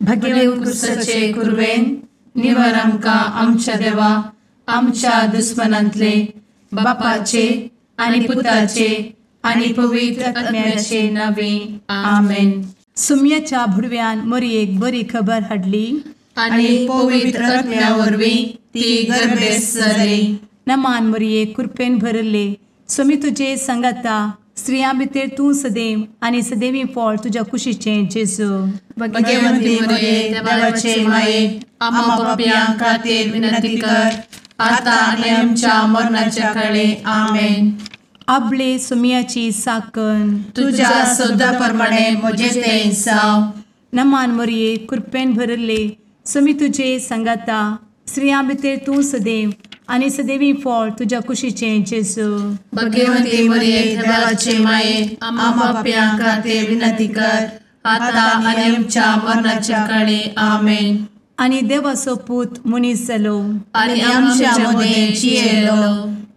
भगेव कुरवेन निवर आमकां आमच्या देवा आमच्या दुस्मनांतले बापाचे आनी पुताचे आनी पवित्र आत्म्याचे नावे आमेन. सुम्याच्या भुडव्यान मोरयेक बरी खबर हाडली आनी पवित्र आत्म्या वरवीं ती गर्भेस्त जाली. नमान मोरये, कृपेन भरले, स्वामी तुजे संगाता, स्त्रियां भितर तूं सदैव आनी सदैवी फळ तुज्या कुशीचें जेजू. भगवंती मोरये, देवाचे माये, आम्हा पापयां खातीर विनंती कर आता आनी आमच्या मरणाच्या काळे. आमेन. आपले सुम्याची साकन तुज्या सदा प्रमाणे म्हजें तें जावं. नमान मोरये, कृपेन भरले, स्वामी तुजे संगाता, स्त्रियां भितर तूं सदैव आनी सदैवी फळ तुज्या कुशीचें जेजू. भगवंती मोरये, देवाचे माये, आम्हा पापयां खातीर विनंती कर आता आनी आमच्या मरणाच्या काळे. आमेन. आनी देवाचो पूत मनीस जालो आनी आमच्या मदें जियेलो.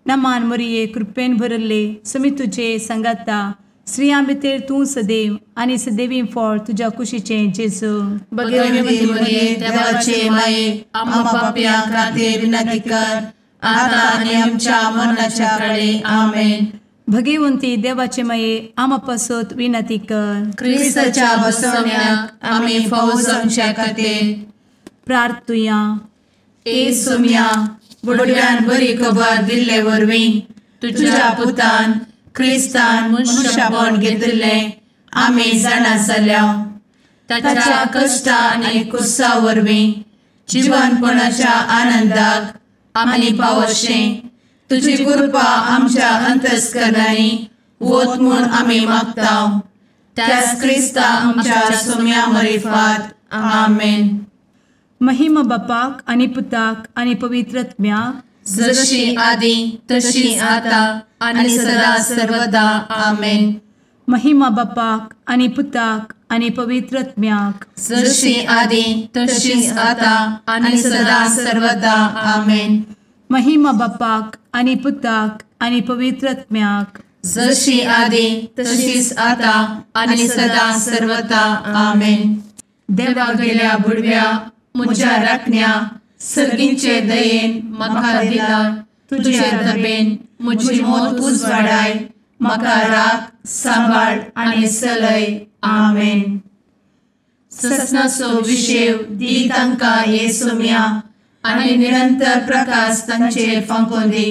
नमान मोरये, कृपेन भरले, स्वामी तुजे संगाता, स्त्रियां भितर तूं सदैव आनी सदैवी फळ तुज्या कुशीचें जेजू. भगवंती मोरये, देवाचे माये, आम्हा पापयां खातीर विनंती कर आता आनी आमच्या मरणाच्या काळे. आमेन. भगवंती देवाचे माये, आम्हा पासत विनंती कर. क्रिस्ताच्या बसवण्याक आमी फावो जावच्या खातीर प्रार्थुया. ए सुम्या, बुडव्यान बरी खबर दिल्ले वरवीं तुज्या पुतान क्रिस्तान मनशापण घेतिल्लें आमी जाणा जाल्या. ताच्या कश्टा आनी कुसा वरवीं जिवनपणाच्या आनंदाक आमी पावशें तुजी कृपा आमच्या अंतस्करणांनी वत म्हूण आमी मागता. त्याच क्रिस्ता आमच्या सुम्या मरिफात. आमेन. महिमा बापाक आनी पुताक आनी पवित्र आत्म्याक, जशी आदी तशी आता आनी सदा सर्वदा. आमेन. महिमा बापाक आनी पुताक आनी पवित्र आत्म्याक, जशी आदी तशी आता आनी सदा सर्वदा. आमेन. महिमा बापाक आनी पुताक आनी पवित्र आत्म्याक, जशी आदी तशीच आता आनी सदा सर्वदा. आमेन. देवा गेल्या बुडव्या म्हज्या राखण्या सर्गींचे दयेन म्हाका दिला तुजे दबेन म्हजी मोत उजवाडाय, म्हाका राख सांबाळ आनी सलय. आमेन. ससनाचो विशेव दी तांकां हे सुम्या आनी निरंतर प्रकाश तांचेर फांकोवन दी,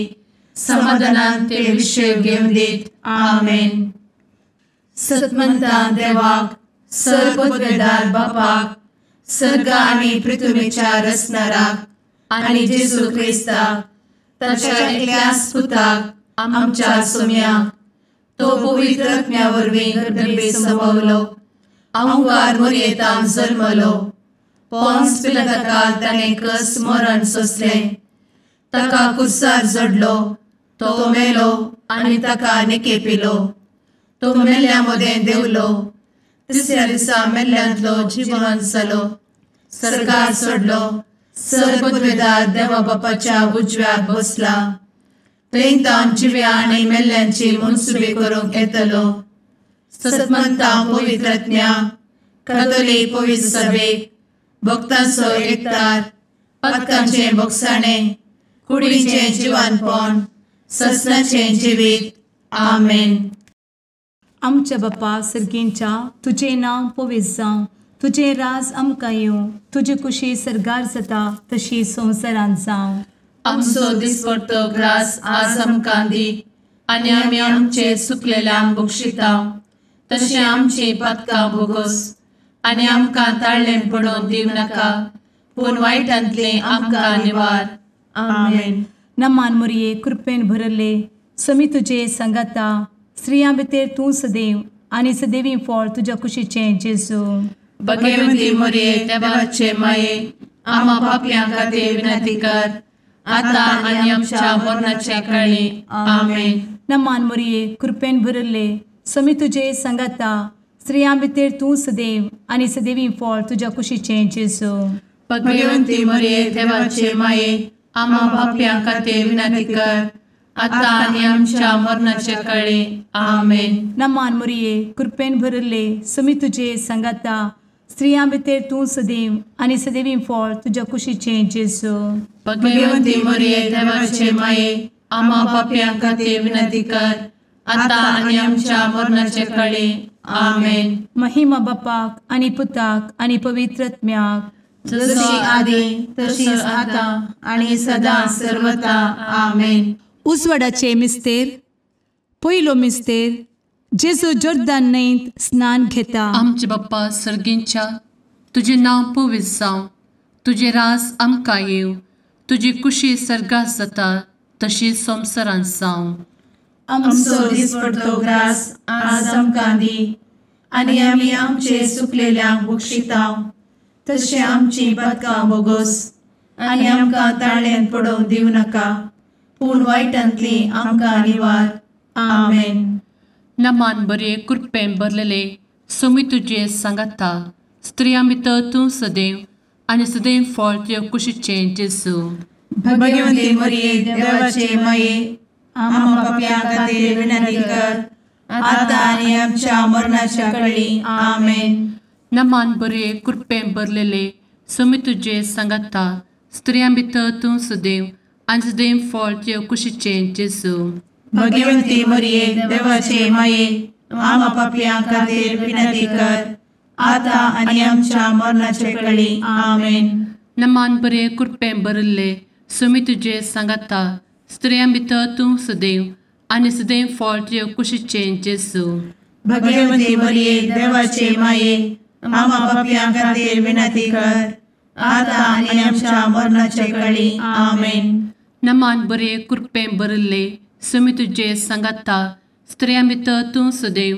समाधानान ते विशेव घेवन दीत. आमेन. सतमंता देवाक, सर्वपदवेदार बापाक, सर्ग आनी पृथ्वीच्या रचणाराक आनी जेजू क्रिस्ताक ताच्या एकल्याच पुताक आमच्या सुम्याक, तो पवित्र आत्म्या वरवीं गर्भे संभवलो, अहंकार मोरयेतान जल्मलो, पोन्स पिलाताकाल ताणें कस मरण सोंसलें, ताका कुर्सार जडलो, तो मेलो आनी ताका निकेपिलो, तो मेल्ल्या मदें देंवलो, तिसऱ्या दिसा मेल्ल्यांतलो जिवन जालो, सर्गार सोडलो, सर्वपदवेदार देवा बापाच्या उजव्याक बसला, थंय तावन जिव्या आनी मेल्ल्यांची मनसुबी करूंक येतलो. सतमंता पवित्र आत्म्या, कातोलीक पवित्र सभेक, भक्तांचो एकतार, पातकांचें भोगसाणें, कुडीचें जिवानपण, ससनाचें जिवीत. आमेन. आमच्या बापा सर्गींच्या, तुजें नांव पवित्र जावं, तुजें राज आमकां येवं, तुजी कुशी सर्गार जाता तशी संवसारांत जावं. आमचो दिसपडतो ग्रास आज आमकां दी आनी आमी आमचे सुकलेल्यांक बक्षिता तशें आमची पातकां भोगोस आनी आमकां ताळ्ळें पडोवन दिवं नाका, पूण वायटांतलें आमकां निवार. आमेन. नमान मोरये, कृपेन भरले, स्वामी तुजे संगाता, स्त्रियां भितर तूं सदैव आनी सदैवी फळ तुज्या कुशीचें जेजू. भगवंती मोरये, देवाचे माये, आम्हा पापयां खातीर विनंती कर आता आनी आमच्या मरणाच्या काळी. आमेन. नमान मोरये, कृपेन भरले, स्वामी तुजे संगाता, स्त्रियां भितर तूं सदैव आनी सदैवी फळ तुज्या कुशीचें जेजू. भगवंती मोरये, देवाचे माये, आम्हा पापयां खातीर विनंती कर आता आनी आमच्या मरणाच्या काळी. आमेन. नमान मोरये, कृपेन भरले, स्वामी तुजे संगाता, स्त्रियां भितर तूं सदैव आनी सदैवी फळ तुज्या कुशीचें जेजू. भगवंती मरिये देवाचे माये, आम्हा पापयां खातीर विनंती कर, आतां आनी आमच्या मरणाचे कळे. आमेन. महिमा बापाक आनी पुताक आनी पवित्र आत्म्याक, जशी आदी तशीच आतां आनी सदां सर्वता. आमेन. उजवाडाचे मिस्तेर. पयलो मिस्तेर, जेजू जोर्दान न्हंयत स्नान घेता. आमचे बाप्पा सर्गींच्या, तुजें नांव पवित्र जावं, तुजें राज आमकां येवं, तुजी कुशी सर्गात जाता तशी संवसारांत जावं. आमचो दिसपडतो ग्रास आज आमकां दी, आनी आमी आमचे सुकलेल्यांक बक्षिता तशें आमची पातकां बोगोस, आनी आमकां ताळ्यांत पडोवंक दिवं नाका, पूण वायटांतली आमकां निवार. आमेन. नमान बरे कृपेन भरलेले, सोमी तुजे सांगाता, स्त्रियां भितर तूं सदैव आनी सदैव फळ तुज्या कुशीचें जेजू. भगवंती मरिये देवाचे माये, आम्हा पापयां खातीर विनंती कर, आतां आनी आमच्या मरणाच्या कळी. आमेन. नमान बरे कृपेन भरलेले, सोमी तुजे सांगाता, स्त्रियां भितर तूं सदैव आनी सदैव फळ तुज्या कुशीचें जेजू. भगवंती मरिये देवाचे माये, आम्हा पापयां खातीर विनंती कर, आतां आनी आमच्या मरणाचे कळी. आमेन. नमान बरे कृपेन भरिल्ले, सोमी तुजे सांगाता, स्त्रियां भितर तूं सदैव आनी सदैव फळ तुज्या कुशीचें जेजू. भगवंती मरिये देवाचे माये, आम्हा पापयां खातीर विनंती कर, आतां आनी आमच्या मरणाचे कळी. आमेन. नमान बरे कृपेन भरिल्ले, सोमी तुजे सांगाता, स्त्रियां भितर तूं सदैव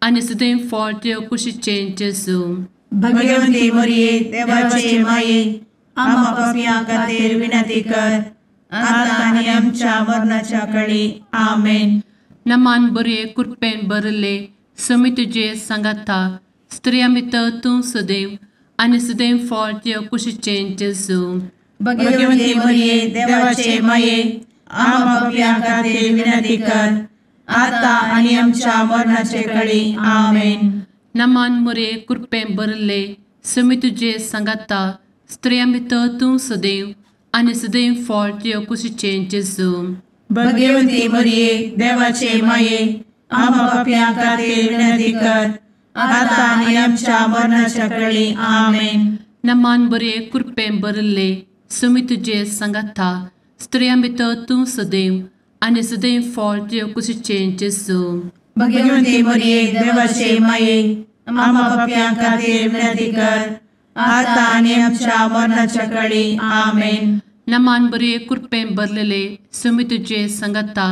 आनी सदैव फळ तुज्या कुशीचें जेजू. भगवंती मरिये देवाचे माये, आम्हा पापयां खातीर विनंती कर, आतां आनी आमच्या मरणाच्या कळी. आमेन. नमान बरे कृपेन भरिल्ले, सोमी तुजे सांगाता, स्त्रियां भितर तूं सदैव आनी सदैव फळ तुज्या कुशीचें जेजू. भगवंती मरिये देवाचे माये, आम्हा पापयां खातीर विनंती कर, आतां आनी आमच्या मरणाचे कळी. आमेन. नमान मरिये कृपेन भरिल्ले, सोमी तुजे सांगाता, स्त्रियां भितर तूं सदैव आनी सदैव फळ तुज्या कुशीचें जेजू. भगवंती मरिये देवाचे माये, आम्हा पापयां खातीर विनंती कर, आतां आनी आमच्या मरणाच्या कळी. आमेन. नमान बरे कृपेन भरिल्ले, सोमी तुजे सांगाता, स्त्रियां भितर तूं सदैव आनी सदैव फळ तुज्या कुशीचें जेजू. भगवंती मरिये देवाचे माये, आम्हा पापयां खातीर विनंती कर, आतां आनी आमच्या मरणाच्या कळी. आमेन. नमान बरे कृपेन भरलेले, सोमी तुजे सांगाता,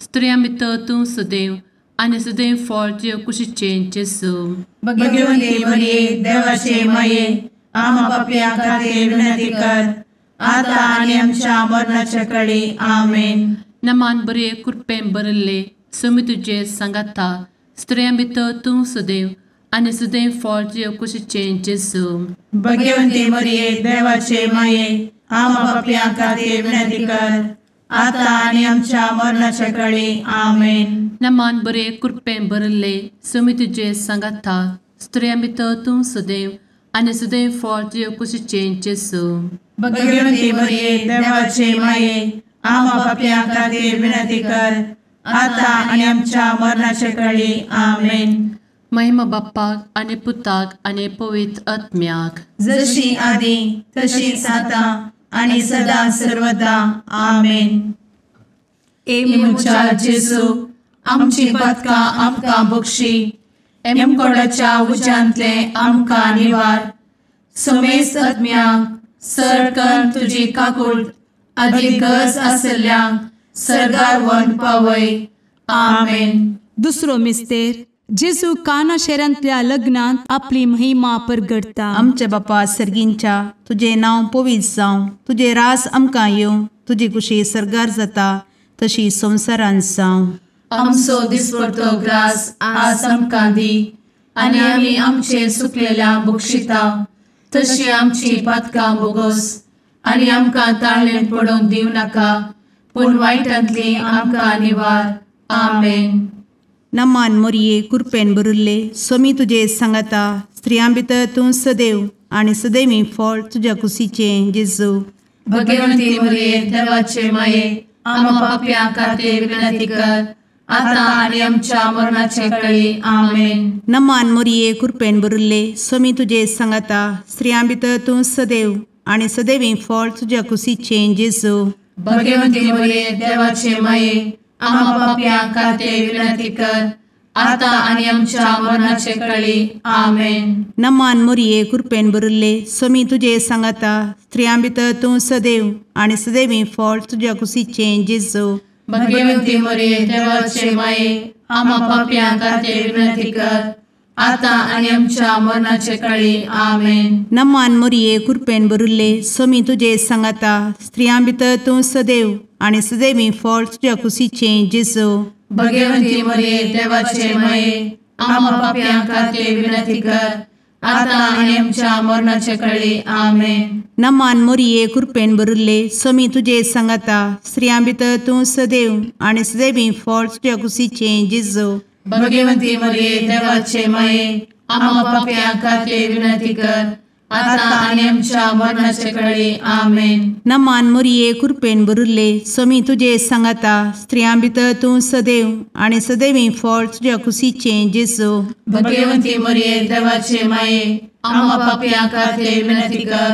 स्त्रियां भितर तूं सदैव आनी सदैव फळ तुज्या कुशीचें जेजू. भगवंती मरिये देवाचे माये, आम्हा पापयां खातीर विनंती कर, आतां आनी आमच्या मरणाच्या कळी. आमेन. नमान बरे कृपेन भरिल्ले, सोमी तुजे सांगाता, स्त्रियां भितर तूं सदैव आनी सदैव फळ तुज्या कुशीचें जेजू. भगवंती मरिये देवाचे माये, आम्हा पापयां खातीर विनंती कर, आतां आनी आमच्या मरणाच्या कळी. आमेन. नमान बरे कृपेन भरिल्ले, सोमी तुजे सांगाता, स्त्रियां भितर तूं सदैव आनी सदैव फळ तुज्या कुशीचें जेजू. भगवंती मरिये देवाचे माये, आम्हा पापयां खातीर विनंती कर, आतां आनी आमच्या मरणाचे कळी. आमेन. महिमा बाप्पाक आनी पुताक आनी पवित्र आत्म्याक, जशी आदी तशीच आतां आनी सदां सर्वदा. आमेन. ए म्हज्या जेजू, आमची पातकां आमकां बक्षी, एमकोडाच्या उज्यांतले आमकां निवार, समेस्त आत्म्यांक सर तुजी काकूट आदी गरज आसल्ल्यांक सर्गार व्हरून पावय. आमेन. दुसरो मिस्तेर, जेजू काना शहरांतल्या लग्नांत आपली महिमा परगटता. आमच्या बापा सर्गींच्या, तुजें नांव पवित्र जावं, तुजें राज आमकां येवं, तुजी कुशी सर्गार जाता तशी संवसारांत जावं. आमचो दिसपडतो ग्रास आज आमकां दी, आनी आमी आमचे सुकलेल्या बक्षिता तशी आमची पातकां बोगोस, आनी आमकां ताळ्ळेंत पडोवंक दिवं नाका, पूण वायटांतली आमकां निवार. आमेन. नमान मोरये कृपेन भरिल्ले, स्वामी तुजे सांगाता, स्त्रियां भितर तूं सदैव आनी सदैवी फळ तुज्या कुशीचें जेजू। भगवंती मरिये देवाचे माये आम्हा पाप्यां खातीर विनंती कर आता आनी आमच्या मरणाचे वेळी। आमेन। नमान मरिये कृपेन भरिल्ले स्वामी तुजे सांगाता स्त्रियां भितर तूं सदैव आनी सदैवी फळ तुज्या कुशीचें जेजू। भगवंती मरिये देवाचे माये आम्हा पाप्यां खातीर विनंती कर आता आनी आमच्या मरणाचे वेळी। आमेन। नमान मरिये कृपेन भरिल्ले स्वामी तुजे सांगाता स्त्रियां भितर तूं सदैव आनी सदैवी फळ तुज्या कुशीचें जेजू। भगवंती मरिये देवाचे माये आम्हा पाप्यां खातीर विनंती कर आता आनी आमच्या मरणाचे वेळी। आमेन। नमान मरिये कृपेन भरिल्ले स्वामी तुजे सांगाता स्त्रियां भितर तूं सदैव आनी सदैवी फळ तुज्या कुशीचें जेजू। भगवंती मरिये देवाचे माये आम्हा पाप्यां खातीर विनंती कर आता आनी आमच्या मरणाचे वेळी। आमेन। नमान मरिये कृपेन भरिल्ले स्वामी तुजे सांगाता स्त्रियां भितर तूं सदैव आनी सदैवी फळ तुज्या कुशीचें जेजू। भगवंती मरिये देवाचे माये आम्हा पाप्यां खातीर विनंती कर आता आनी आमच्या मरणाचे वेळी। आमेन। नमान मरिये कृपेन भरिल्ले स्वामी तुजे सांगाता स्त्रियां भितर तूं सदैव आनी सदैवी फळ तुज्या कुशीचें जेजू। भगवंती मरिये देवाचे माये आम्हा पाप्यां खातीर विनंती कर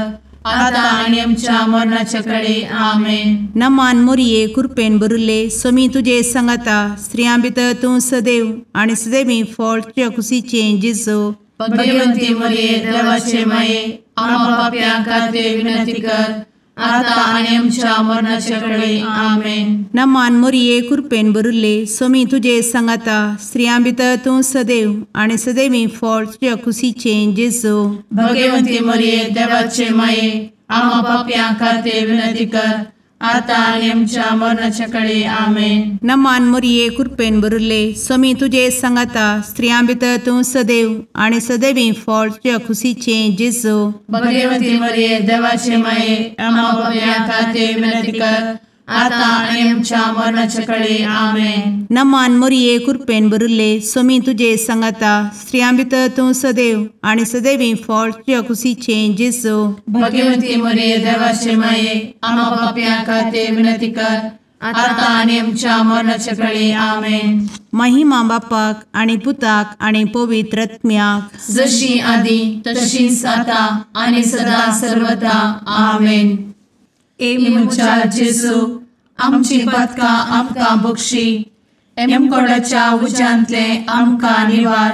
आता आनी आमच्या मरणाचे वेळी। आमेन। नमान मरिये कृपेन भरिल्ले स्वामी तुजे सांगाता स्त्रियां भितर तूं सदैव आनी सदैवी फळ तुज्या कुशीचें जेजू। भगवंती मरिये देवाचे माये आम्हा पाप्यां खातीर विनंती कर आता आनी आमच्या मरणाचे वेळी। आमेन। नमान मरिये कृपेन भरिल्ले स्वामी तुजे सांगाता स्त्रियां भितर तूं सदैव आनी सदैवी फळ तुज्या कुशीचें जेजू। भगवंती मरिये देवाचे माये आम्हा पाप्यां खातीर विनंती कर आता आनी आमच्या मरणाचे वेळी। आमेन। नमान मरिये कृपेन भरिल्ले स्वामी तुजे सांगाता स्त्रियां भितर तूं सदैव आनी सदैवी फळ तुज्या कुशीचें जेजू। भगवंती मरिये देवाचे माये आम्हा पाप्यां खातीर विनंती कर आता आनी आमच्या मरणाचे वेळी। आमेन। नमान मरिये कृपेन भरिल्ले स्वामी तुजे सांगाता स्त्रियां भितर तूं सदैव आनी सदैवी फळ तुज्या कुशीचें जेजू। भगवंती मरिये देवाचे माये आम्हा पाप्यां खातीर विनंती कर आता आनी आमच्या मरणाचे वेळी। आमेन। महिमा बापाक आनी पुताक आनी पवित्र आत्म्याक जशी आदी तशीच आता आनी सदा सर्वदा। आमेन। ए म्हज्या जेजू आमची पातकां आमकां बक्षी एमकोडाच्या उज्यांतले आमकां निवार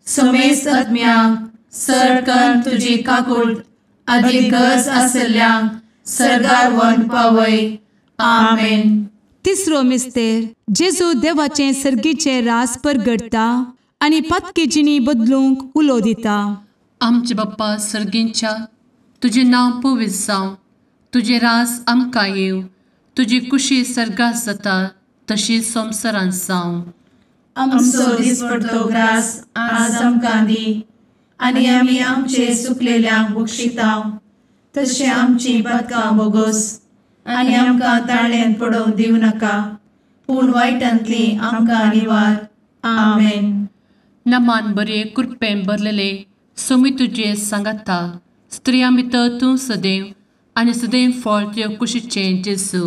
समेस्त आत्म्यांक सरकन तुजी काकूट आदी गरज आसल्ल्यांक सरगार वन पावय। आमेन। तिसरो मिस्तेर जेजू देवाचें सर्गीचें रास परगडटा आनी पातकी जिणी बदलूंक उलो दिता। आमचे बाप्पा सर्गींच्या तुजें नांव पवित्र जावं, तुजें रास आमकां येवं, तुजी कुशी सर्गात जाता तशी संवसारांत जावं। आमचो दिसपडतो ग्रास आज आमकां दी आनी आमी आमचे सुकलेल्यांक बक्षिता तशें आमची पातकां बोगोस आनी आमकां ताळ्यान पडोवंक दिवं नाका पूण वायटांतली आमकां निवार। आमेन। नमान बरे कृपेन भरलेले स्वामी तुजे सांगाता स्त्रियां भितर तूं सदैव आनी सदैव फळ तुज्या कुशीचें जेजू।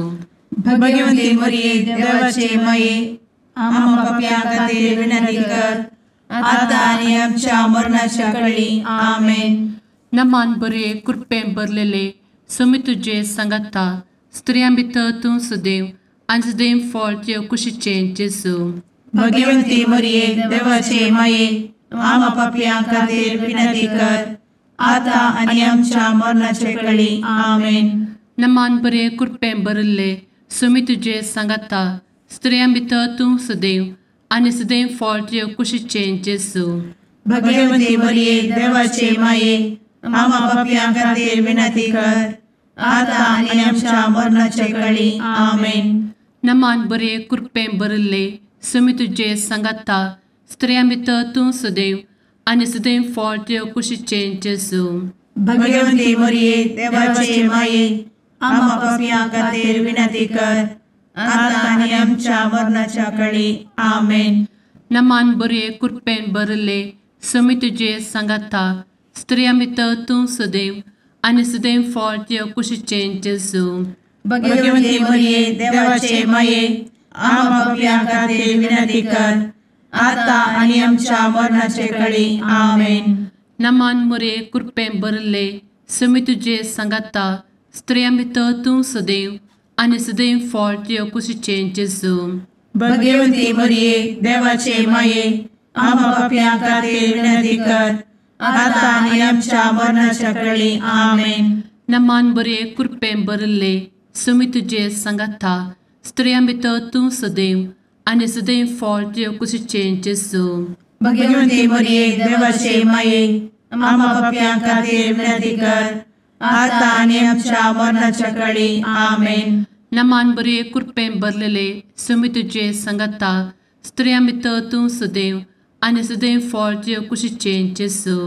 भगवंती मरिये देवाचे माये आम्हा पाप्यां खातीर विनंती कर आता आनी आमच्या मरणाच्या वेळी। आमेन। नमान बरे कृपेन भरलेले स्वामी तुजे सांगाता स्त्रियां भितर तूं सदैव आनी सदैव फळ तुज्या कुशीचें जेजू। भगवंती मरिये देवाचे माये आम्हा पाप्यां खातीर विनंती कर आता आनी आमच्या मरणाचे वेळी। आमेन। नमान बरे कृपेन भरिल्ले स्वामी तुजे सांगाता स्त्रियां भितर तूं सदैव आनी सदैव फळ तुज्या कुशीचें जेजू। भगवंती मरिये देवाचे माये आम्हा पाप्यां खातीर विनंती कर आता आनी आमच्या मरणाचे वेळी। आमेन। नमान बरे कृपेन भरिल्ले स्वामी तुजे सांगाता स्त्रियां भितर तूं सदैव आनी सदैव फळ तुज्या कुशीचें जेजू। भगवंती मरिये देवाचे माये आम्हा पाप्यां खातीर विनंती कर आता आनी आमच्या मरणाच्या वेळी। आमेन। नमान बरे कृपेन भरिल्ले समी तुजे सांगाता स्त्रियां भितर तूं सदैव आनी सदैव फळ तुज्या कुशीचें जेजू। भगवती मरिये देवाचे माये आम्हा पाप्यां खातीर विनंती कर आता आनी आमच्या मरणाचे कळी। आमेन। नमान मोरये कृपेन भरिल्ले समी तुजे सांगाता स्त्रियां भितर तूं सदैव आनी सदैव फळ तुज्या कुशीचें जेजू। भगवती मरिये देवाचे माये आम्हा पाप्यां खातीर विनंती कर आता आनी आमच्या मरणाच्या कळी। आमेन। नमान बरे कृपेन भरिल्ले समी तुजे सांगाता स्त्रियां भितर तूं सदैव आनी सदैव फळ तुज्या कुशीचें जेजू। भगवती मरिये देवाचे माये आम्हा पाप्यां खातीर विनंती कर आता आनी आमच्या मरणाच्या कळी। आमेन। नमान बरे कृपेन भरिल्ले समी तुजे सांगाता स्त्रियां भितर तूं सदैव आनी सदैव फळ तुज्या कुशीचें जेजू।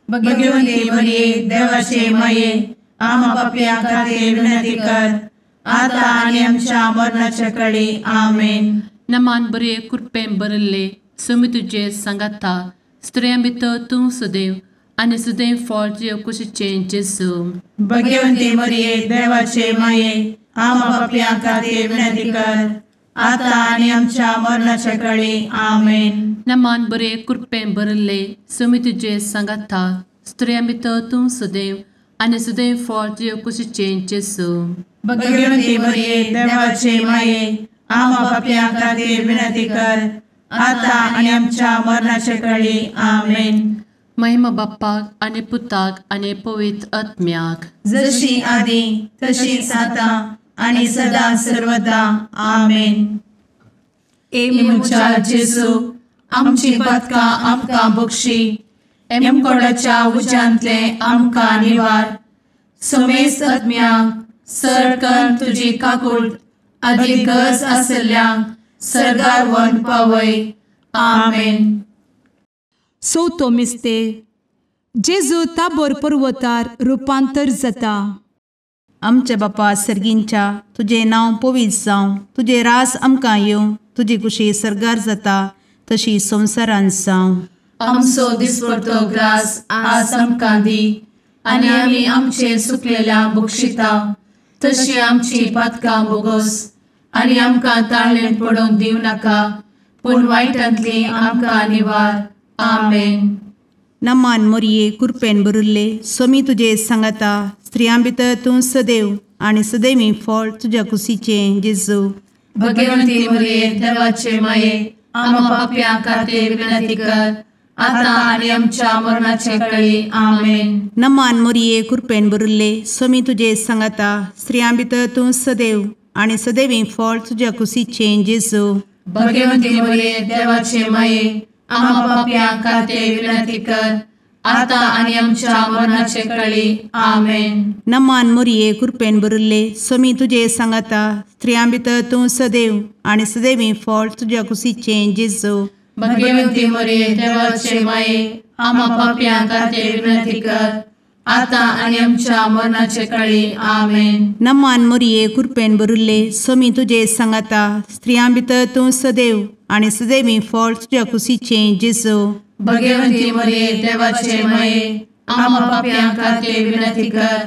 भगवती मरिये देवाचे माये आम्हा पाप्यां खातीर विनंती कर आता आनी आमच्या मरणाच्या कळी। आमेन। नमान बरे कृपेन भरिल्ले समी तुजे सांगाता स्त्रियां भितर तूं सदैव आनी सदैव फळ तुज्या कुशीचें जेजू। भगवती मरिये देवाचे माये आम्हा पाप्यां खातीर विनंती कर आता आनी आमच्या मरणाच्या कळी। आमेन। नमान बरे कृपेन भरिल्ले समी तुजे सांगाता स्त्रियां भितर तूं सदैव आनी सदैव फळ तुज्या कुशीचें जेजू। भगवती मरिये देवाचे माये आम्हा पाप्यां खातीर विनंती कर आता आनी आमच्या मरणाच्या कळी। आमेन। महिमा बाप्पाक आनी पुताक आनी पवित्र आत्म्याक, जशी आदी तशीच आता आनी सदा सर्वदा। आमेन। ए म्हज्या जेजू आमची पातकां आमकां बक्षी, एमकोडाच्या उज्यांतले आमकां निवार, समेस्त आत्म्यांक सरकन तुजी काकूट आदी गरज आसल्ल्यांक सर्गार व्हरून पावय। आमेन। चवथो मिस्तेर जेजू ताबोर पर्वतार रुपांतर जाता। आमच्या बापा सर्गींच्या तुजें नांव पवित्र जावं, तुजें राज आमकां येवं, तुजी कुशी सर्गार जाता तशी संवसारांत जावं। आमचो दिसपडतो ग्रास आज आमकां दी आनी आमी आमचे सुकलेल्या बक्षिता तशी आमची पातकां बोगोस आनी आमकां ताळेन पडोवंक दिवं नाका पूण वायटांतली आमकां निवार। आमेन। नमान मोरये कृपेन भरिल्ले स्वामी तुजे सांगाता स्त्रियां भितर तूं सदैव आनी सदैवी फळ तुज्या कुशीचें जेजू। भगवंती मोरये देवाचे माये आम्हा पाप्यां खातीर विनंती कर आता आनी आमच्या मरणाचे कळी। आमेन। नमान मोरये कृपेन भरिल्ले स्वामी तुजे सांगाता स्त्रियां भितर तूं सदैव आनी सदैवी फळ तुज्या कुशीचें जेजू। भगवंती मोरये देवाचे माये आम्हा पाप्यां खातीर विनंती कर आता आनी आमच्या मरणाचे कळी। आमेन। नमान मोरये कृपेन भरिल्ले स्वामी तुजे सांगाता स्त्रियां भितर तूं सदैव आनी सदैवी फळ तुज्या कुशीचें जेजू। भगवंती मोरये देवाचे माये आम्हा पाप्यां खातीर विनंती कर आता आनी आमच्या मरणाचे कळी। आमेन। नमान मोरये कृपेन भरिल्ले स्वामी तुजे सांगाता स्त्रियां भितर तूं सदैव आनी सदैवी फळ तुज्या कुशीचें जेजू। भगवंती मोरये देवाचे माये आम्हा पाप्यां खातीर विनंती कर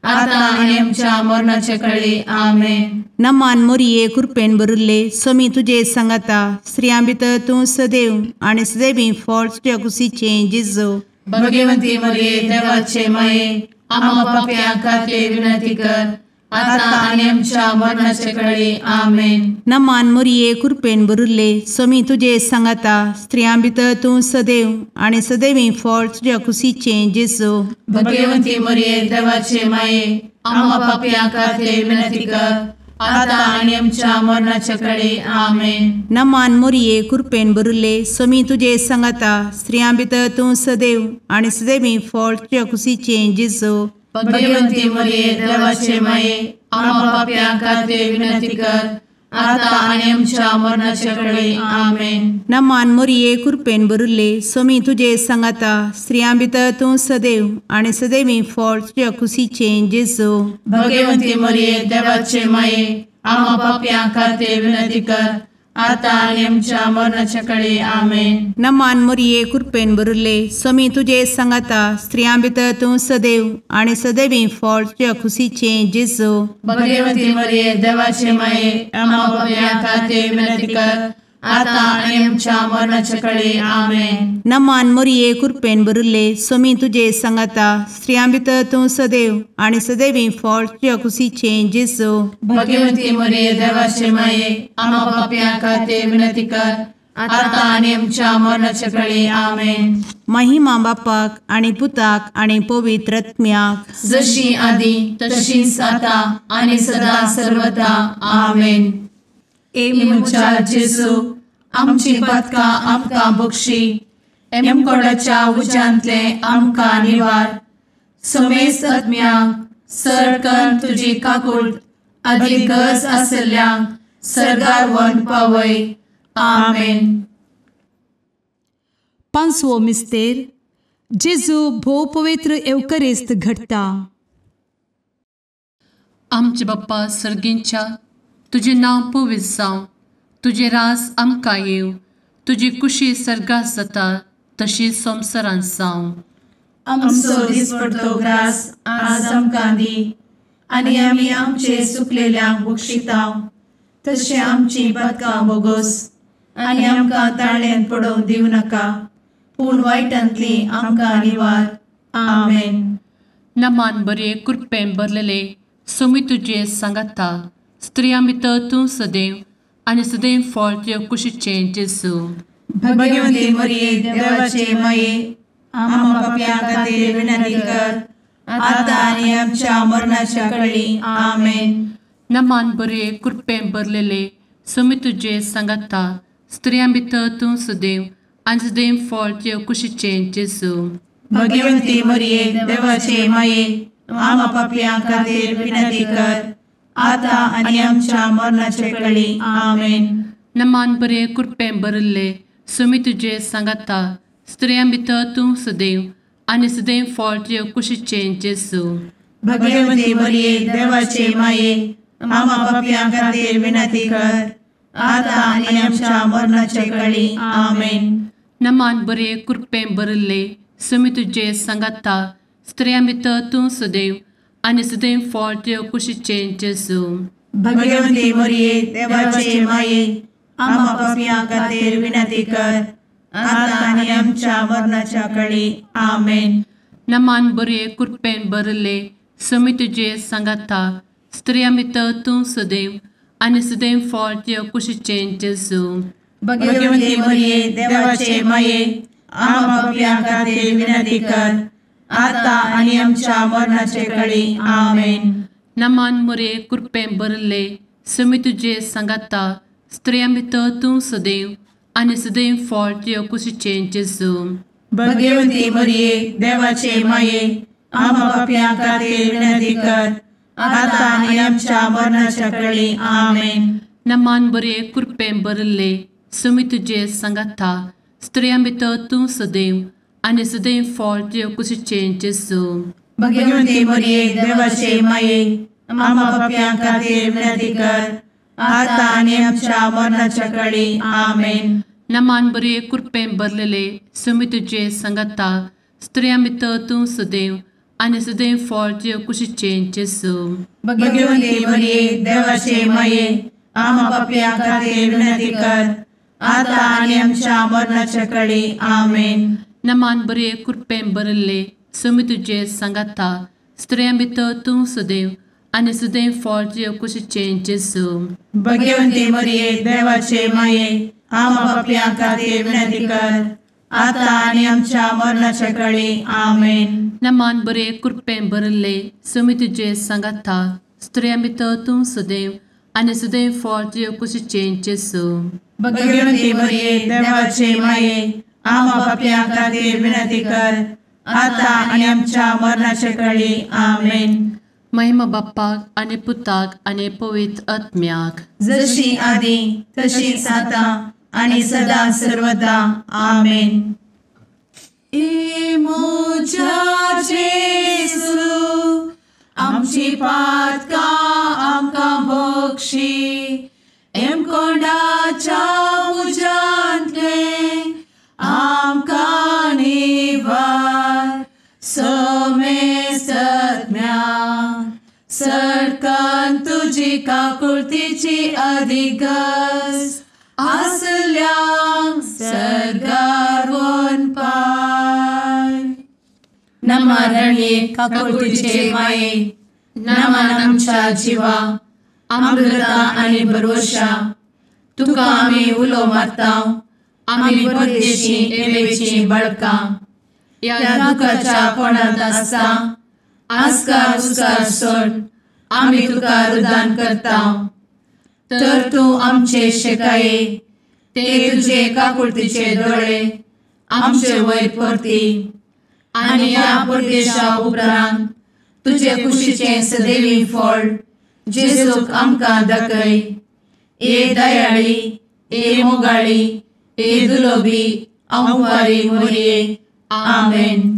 आता आनी आमच्या मरणाचे कळी। आमेन। नमान मोरये कृपेन भरिल्ले स्वामी तुजे सांगाता स्त्रियां भितर तूं सदैव आनी सदैवी फळ तुज्या कुशीचें जेजू। भगवंती मोरये देवाचे माये आम्हा पाप्यां खातीर विनंती कर आता आनी आमच्या मरणाचे कळी। आमेन। नमान मोरये कृपेन भरिल्ले स्वामी तुजे सांगाता स्त्रियां भितर तूं सदैव आनी सदैवी फळ तुज्या कुशीचें जेजू। भगवंती मोरये देवाचे माये आम्हा पाप्यां खातीर विनंती कर आता आनी आमच्या मरणाचे कळी। आमेन। नमान मोरये कृपेन भरिल्ले स्वामी तुजे सांगाता स्त्रियां भितर तूं सदैव आनी सदैवी फळ तुज्या कुशीचें जेजू। भगवंती मोरये देवाचे माये आम्हा पाप्यां खातीर विनंती कर आता आनी आमच्या मरणाचे कळी। आमेन। नमान मोरये कृपेन भरिल्ले स्वामी तुजे सांगाता स्त्रियां भितर तूं सदैव आनी सदैवी फळ तुज्या कुशीचें जेजू। भगवंती मोरये देवाचे माये आम्हा पाप्यां खातीर विनंती कर आतां आनी आमच्या मरणाच्या कळे. आमेन. नमान मोरये कृपेन भरिल्ले, स्वामी तुजे सांगाता, स्त्रियां भितर तूं सदैव आनी सदैवी फळ तुज्या खुशीचें जेजू. भगवती मरिये देवाचे माये, आम्हा पाप्यां खातीर विनंती कर, आतां आनी आमच्या मरणाच्या कळे. आमेन. नमान मोरये कृपेन भरिल्ले, स्वामी तुजे सांगाता, स्त्रियां भितर तूं सदैव आनी सदैवी फळ तुज्या खुशीचें जेजू. भगवती मरिये देवाचे माये, आम्हा पाप्यां खातीर विनंती कर, आतां आनी आमच्या मरणाच्या कळे. आमेन. महिमा बापाक आनी पुताक आनी पवित्र आत्म्याक, जशी आदी तशीच आतां आनी सदा सर्वदा. आमेन. ए म्हज्या जेजू, आमची पातकां आमकां बक्षी, एमकोडाच्या उज्यांतले आमकां निवार, समेस्त आत्म्यांक सरकन तुजी काकूट आदी गरज आसल्ल्यांक सर्गार व्हरून पावय. आमेन. पांचवो मिस्तेर, जेजू भोव पवित्र एवकरिस्त घडटा. आमचे बाप्पा सर्गींच्या, तुजें नांव पवित्र जावं, तुजें राज आमकां येवं, तुजी कुशी सर्गात जाता तशी संवसारांत जावं. आमचो दिसपडतो ग्रास आज आमकां दी, आनी आमी आमचे सुकलेल्यांक बक्षिता तशें आमची पातकां बोगोस, आनी आमकां ताळ्यांत पडोवंक दिवं नाका, पूण वायटांतली आमकां निवार. आमेन. नमान बरे कृपेन भरलेले, स्वामी तुजे सांगाता, स्त्रियां भितर तूं सदैव आनी सदैव फळ तुज्या कुशीचें जेजू. भगवती मरिये देवाचे माये, आम्हा पाप्यां खातीर विनंती कर, आतां आनी आमच्या मरणाच्या कळी. आमेन. नमान बरे कृपेन भरलेले, स्वामी तुजे सांगाता, स्त्रियां भितर तूं सदैव आनी सदैव फळ तुज्या कुशीचें जेजू. भगवती मरिये देवाचे माये, आम्हा पाप्यां खातीर विनंती कर, आतां आनी आमच्या मरणाचे कळी. आमेन. नमान बरे कृपेन भरिल्ले, स्वामी तुजे सांगाता, स्त्रियां भितर तूं सदैव आनी सदैव फळ तुज्या कुशीचें जेजू. भगवती मरिये देवाचे माये, आम्हा पाप्यां खातीर विनंती कर, आतां आनी आमच्या मरणाचे कळी. आमेन. नमान बरे कृपेन भरिल्ले, स्वामी तुजे सांगाता, स्त्रियां भितर तूं सदैव आनी सदैव फळ तुज्या कुशीचें जेजू. भगवती मरिये देवाचे माये, आम्हा पाप्यां खातीर विनंती कर, आतां आनी आमच्या मरणाच्या कळी. आमेन. नमान बरे कृपेन भरिल्ले, स्वामी तुजे सांगाता, स्त्रियां भितर तूं सदैव आनी सदैव फळ तुज्या कुशीचें जेजू. भगवती मरिये देवाचे माये, आम्हा पाप्यां खातीर विनंती कर, आतां आनी आमच्या मरणाचे कळी. आमेन. नमान मरिये कृपेन भरिल्ले, स्वामी तुजे सांगाता, स्त्रियां भितर तूं सदैव आनी सदैव फळ तुज्या कुशीचें जेजू. भगवती मरिये देवाचे माये, आम्हा पाप्यां खातीर विनंती कर, आतां आनी आमच्या मरणाच्या कळी. आमेन. नमान बरे कृपेन भरिल्ले, स्वामी तुजे सांगाता, स्त्रियां भितर तूं सदैव आनी सदैव फळ तुज्या कुशीचें जेजू. भगवती मरिये देवाचे माये, आम्हा पाप्यां खातीर विनंती कर, आतां आनी आमच्या मरणाच्या कळी. आमेन. नमान बरे कृपेन भरलेले, स्वामी तुजे सांगाता, स्त्रियां भितर तूं सदैव आनी सदैव फळ तुज्या कुशीचें जेजू. भगवती मरिये देवाचे माये, आम्हा पाप्यां खातीर विनंती कर, आतां आनी आमच्या मरणाच्या कळी. आमेन. नमान बरे कृपेन भरिल्ले, स्वामी तुजे सांगाता, स्त्रियां भितर तूं सदैव आनी सदैव फळ तुज्या कुशीचें जेजू. भगवती मरिये देवाचे माये, आम्हा पाप्यां खातीर विनंती कर, आतां आनी आमच्या मरणाच्या कळी. आमेन. नमान बरे कृपेन भरिल्ले, स्वामी तुजे सांगाता, स्त्रियां भितर तूं सदैव आनी सदैव फळ तुज्या कुशीचें जेजू. भगवती मरिये देवाचे माये, आम्हा पाप्यां खातीर विनंती कर, आतां आनी आमच्या मरणाच्या कळी. आमेन. महिमा बाप्पाक आनी पुताक आनी पवित्र आत्म्याक, जशी आदी तशीच आतां आनी सदा सर्वदा. आमेन. ए म्हज्या जेजू, आमची पातकां आमकां बक्षी, एमकोंडाच्या तुजी काकुळतीची अधिगस आसल्यांक सर्गार वनपाय. नमा रणये काकुळतीचे माये, नमन आमच्या जिवा, अमृता आनी भरवशा, तुका आमी उलो मारता, आमी परदेशी एवेची बळकां, ह्या दुखाच्या कोणांत आसता आस्कार उस्कार सोड आमी तुका रुदान करता. तर तूं आमचे शेकाये ते तुजे काकुळतीचे दोळे आमचे वयर परती आनी ह्या परदेशा उपरांत तुजे कुशीचें सदैवी फळ जेजूक आमकां दाखय. ए दयाळी, ए मोगाळी, ए दुलोबी अंवारी मोरये. आमेन.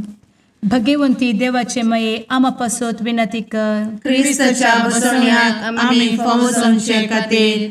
भगवंती देवाचे मये आमा पासत विनंती कर. क्रिस्ताच्या बसवण्याक आमी फावो जावचे खातीर.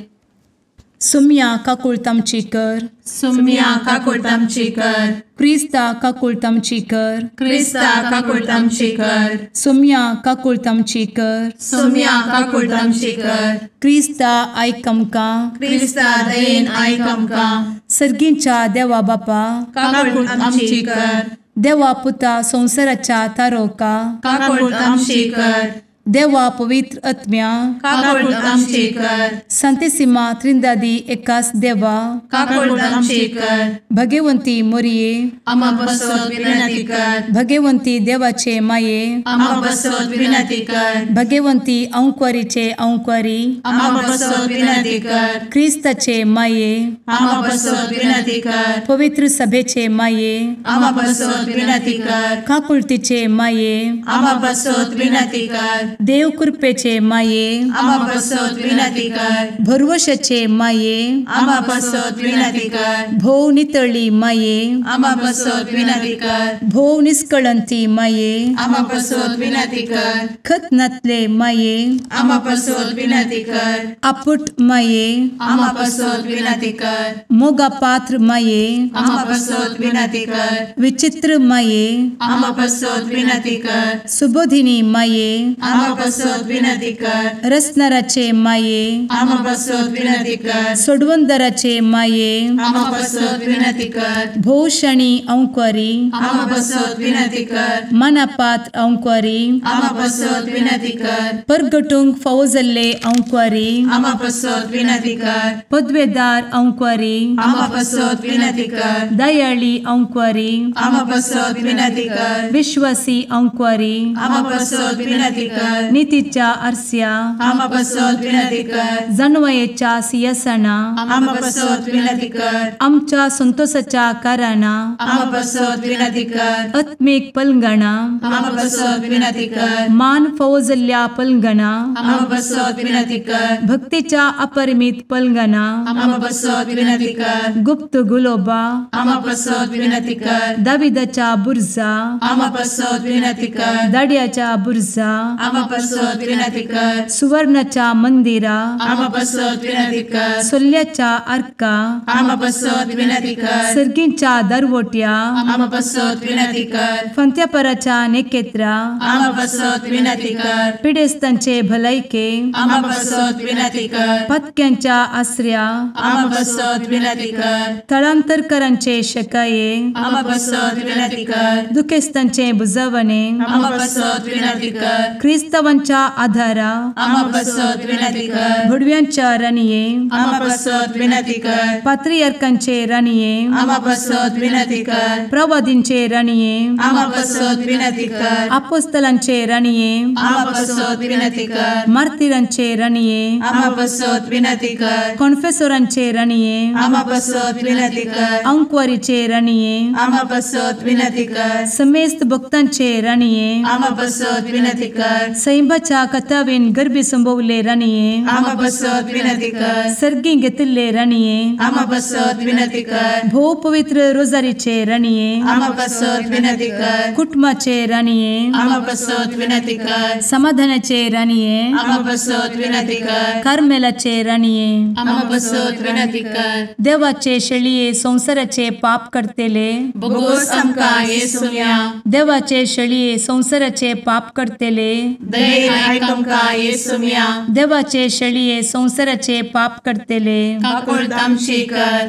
सुम्या काकुळत आमची कर. सुम्या काकुळत आमची कर. क्रिस्ता काकुळत आमची कर. क्रिस्ता काकुळत आमची कर. सुम्या काकुळत आमची कर. सुम्या काकुळत आमची कर. क्रिस्ता आयक आमकां. क्रिस्ता दयेन आयक आमकां. सर्गींच्या देवा बापा काकुळत आमची कर. देवा पुता संवसाराच्या तारोका काकुळत आमची कर. देवा पवित्र आत्म्या काकुळत आमची कर. संतेसिमा त्रिंदादी एकास देवा काकुळत आमची कर. भगवंती मोरये आमा पासत विनंती कर. भगवंती देवाचे माये आमा पासत विनंती कर. भगवंती अंकुरीचे अंकुरी आमा पासत विनंती कर. क्रिस्ताचे माये आमा पासत विनंती कर. पवित्र सभेचे माये आमा पासत विनंती कर. काकुळतीचे माये आमा पासत विनंती कर. देव कृपेचे माये आमा पासत विनंती कर. भरवशाचे माये आमा पासत विनंती कर. भोव नितळी माये आमा पासत विनंती कर. भोव निष्कळंती माये आमा पासत विनंती कर. खत नातले माये आमा पासत विनंती कर. आपुट माये आमा पासत विनंती कर. मोगा पात्र माये आमा पासत विनंती कर. विचित्र माये आमा पासत विनंती कर. सुबोधिनी माये आमा पासत विनंती कर. रसनाराचे माये आमा पासत विनंती कर. सोडवंदराचे माये आमा पासत विनंती कर. भोवशणी अंकुरी आमा पासत विनंती कर. मनापात्र अंकुरी आमा पासत विनंती कर. परगटूंक फावो जाल्ले अंकुरी आमा पासत विनंती कर. पदवेदार अंकुरी आमा पासत विनंती कर. दयाळी अंकुरी आमा पासत विनंती कर. विश्वासी अंकुरी आमा पासत विनंती कर. नितीच्या आरस्या आमा पासत विनंती कर. जानवयेच्या सिंहासना आमा पासत विनंती कर. आमच्या संतोषाच्या कारणा आमा पासत विनंती कर. आत्मीक पलंगणा आमा पासत विनंती कर. मान फावो जाल्ल्या पलंगणा आमा पासत विनंती कर. भक्तीच्या अपरिमित पलंगणा आमा पासत विनंती कर. गुप्त गुलोबा आमा पासत विनंती कर. दाविदाच्या बुर्जा आमा पासत विनंती कर. दाड्याच्या बुर्जा आमा पासत विनंती कर. सुवर्णाच्या मंदिरा आमा पासत विनंती कर. सोल्ल्याच्या आर्का आमा पासत विनंती कर. सर्गींच्या दरवट्या आमा पासत विनंती कर. फंत्यापराच्या नेकेत्रा आमा पासत विनंती कर. पिडेस्तांचे भलायके आमा पासत विनंती कर. पत्क्यांच्या आसऱ्या आमा पासत विनंती कर. थळांतरकरांचे शकाये आमा पासत विनंती कर. दुखेस्तांचे बुजवणे आमा पासत विनंती कर. क्रिस्तावांच्या आधारा आमा पासत विनंती कर. भुडव्यांच्या राणये आमा पासत विनंती कर. पात्रियार्कांचे राणये आमा पासत विनंती कर. प्रवादींचे राणये आमा पासत विनंती कर. आपोस्तलांचे राणये आमा पासत विनंती कर. मार्तिरांचे राणये आमा पासत विनंती कर. कॉन्फेसोरांचे राणये आमा पासत विनंती कर. अंकुवारीचे राणये आमा पासत विनंती कर. समेस्त भक्तांचे राणये आमा पासत विनंती कर. सैंबाच्या कथावेन गर्भी संभवले राणये आमा पासत विनंती कर. सर्गी घेतिल्ले राणये आमा पासत विनंती कर. भोव पवित्र रोजारीचे राणये आमा पासत विनंती कर. कुटुंबाचे राणये आमा पासत विनंती कर. समाधानाचे राणये आमा पासत विनंती कर. कार्मेलाचे राणये आमा पासत विनंती कर. देवाचे शेळये संवसाराचे पाप करतेले बोगोस आमकां येसुम्या देवाचे शेळये संवसाराचे पाप करतेले दयेन आयक आमकां येसुम्या. देवाचे शेळये संवसाराचे पाप करतले काकुळट आमची कर.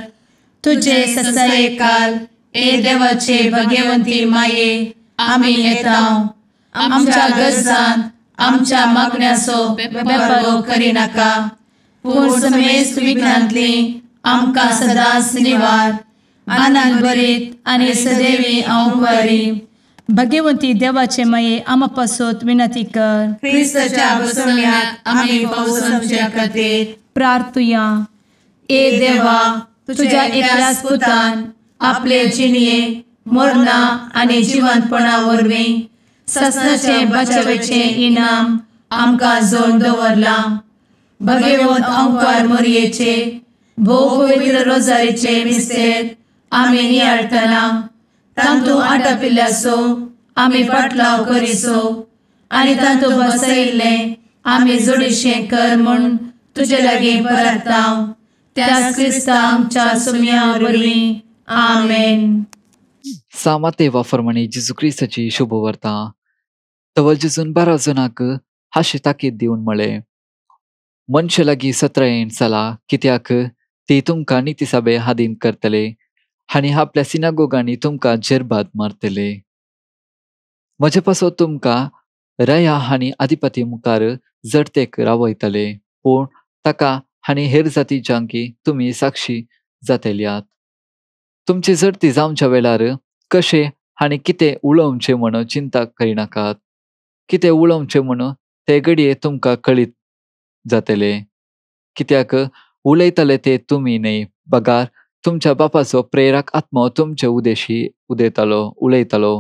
तुजे ससायेकाल ए देवाचे भगवंती माये आमी येता आमच्या गरजान आमच्या मागण्याचो बेपर्वो करिनाका पूण समेस्त विघ्नांतली आमकां सदांच निवार. आनंद भरीत आनी सदैवी अंवकारी. भगवंती देवाचे माये आमा पासत विनंती कर. क्रिस्ताच्या बसवण्याक आमी पावसाच्या खातीर प्रार्थुया. ए देवा तुझ्या एकल्याच पुतान आपले जिणये मरणा आनी जिवंतपणा वरवीं ससनाचे बचावेचे इनाम आमकां जोड दवरलां. भगवंत अंकार मोरयेचे भोव पवित्र रोजारीचे मिस्तेर आमी नियाळटना तांतू आटापिल्ल्याचो आमी पाटलाव करिसो आनी तांतू बसयिल्लें आमी जोडीशें कर म्हूण तुजे लागीं परता त्याच क्रिस्ता आमच्या सुम्या वरवीं. आमेन. सामाते वाफरमाने जेजू क्रिस्ताची शुभवार्ता. तवळ जेजून 12 जणांक हाशे ताकीद दिवन म्हळें, मनशे लागीं सत्रायेन चला कित्याक ती तुमकां नितीसाबे हादीन करतले आनी आपल्या सिनागोगांनी तुमकां जेरबाद मारतले. म्हजे पासत तुमकां रया आनी आदिपती मुखार जडतेक रावयतले पूण ताका आनी हेर जातीच्यांकी तुमी साक्षी जातल्यात. तुमची जडती जावच्या वेळार कशें आनी कितें उलोवचें म्हूण चिंता करिनाकात. कितें उलोवचें म्हूण ते घडये तुमकां कळीत जातले कित्याक उलयतले ते तुमी न्हय बगार तुमच्या बापाचो प्रेरक आत्मो तुमचे उदेशी उलयतालो.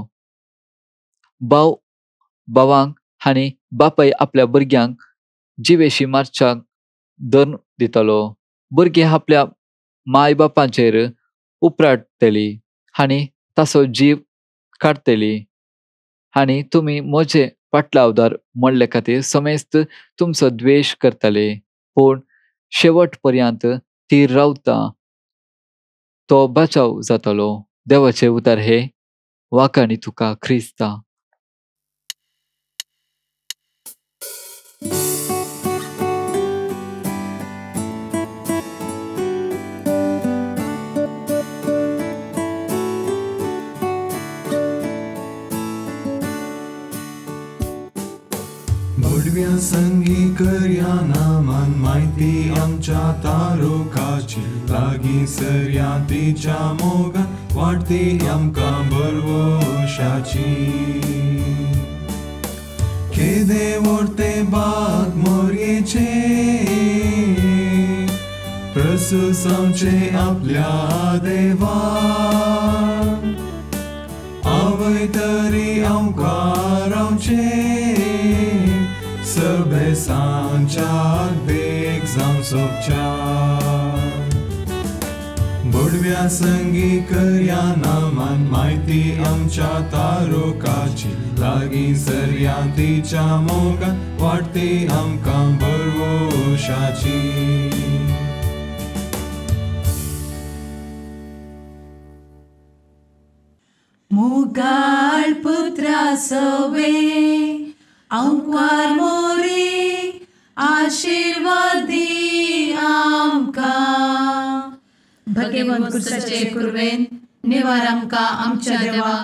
भाव भावांक आनी बापाय आपल्या भुरग्यांक जिवेशी मारच्याक धरून दितलो. भुरगीं आपल्या माय बापांचेर उपराटतली आनी ताचो जीव काडटली आनी तुमी म्हजे पाटलावदार म्हणले खातीर समेस्त तुमचो द्वेश करतले पूण शेवट पर्यंत ती रावता तो बचाव जातलो. देवाचे उतर हे वाकाणी तुका क्रिस्ता. भडव्या संगी करया नामान माहिती आमच्या तारुकाची लागीं सरया तिच्या मोगान वाडती आमकां बरवशाची. केदे व्हडते बाग मोरयेचे प्रसुसांवचे आपल्या देवा आवय तरी आमकां रावचे सभेसांच्याक देख जावं सोबच्या. भडव्या संगी करया नामान माहिती आमच्या तारुकाची लागीं सरया तिच्या मोगान वाडती आमकां बरवशाची. मोगाळ पुत्रा सवे अंकार मोरी आशीर्वादी आमकां. भगवंत क्रिस्ताचे कुर्वेन निवार आमकां आमच्या देवा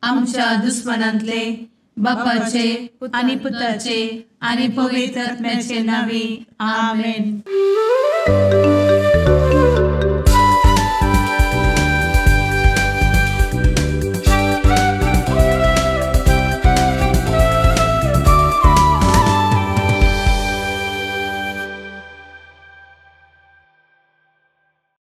आमच्या दुस्मनांतले बापाचे आनी पुताचे आनी पवित्र आत्म्याचे नांवी. आमेन.